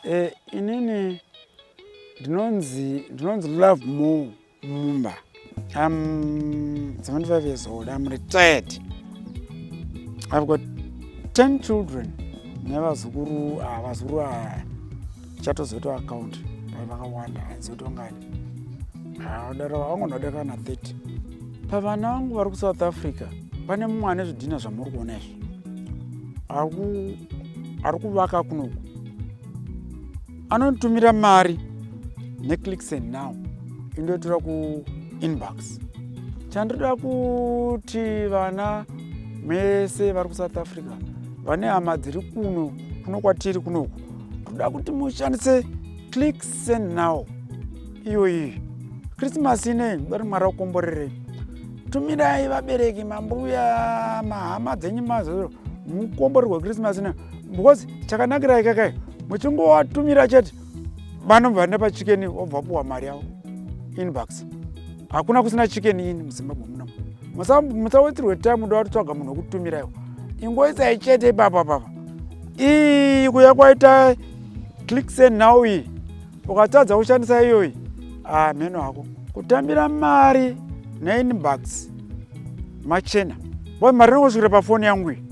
E, inini ndinonzi Love More Mumba. I'm 75 years old. I'm retired. I've got 10 children nevazukuru. Ah, vazukuru chatozoita account vakawanda, handizoita ngani, daro vangonoda kana 30. Pavana vangu vari kuSouth Africa, pane mumwe ane zvidhina zvamuri kuona izvi, ari kuvaka kunoku, anotumira mari neClicksend Now, indotora kuInnBucks. Chandoda kuti vana mese vari kuSouth Africa vane hama dziri kuno, kuno kwatiri kunoku, ndoda kuti mushandise ClickSend Now iyoyi. Christmas inei, dari Mwari akukomborerei. Tumirai vabereki, mambuya, mahama dzenyu mazoro, mukomborerwe Christmas inei, because chakanakirai kakai, muchingowatumira chete, vanobva nepaChicken, wobva puwa mari yavo InnBucks. Hakuna kusina Chicken Inn muZimbabwe munomu. Musawaitirwe time uda kutsvaga munhu wekutumiraiwo, ingoisai chete ipapa papa. Iyi kuya kwaita ClickSend Now iyi, ukatadza kushandisa iyoyi, ah, mheno hako. Kutambira mari neInnBucks machena, bo mari inongosvikira pafoni yangu iyi.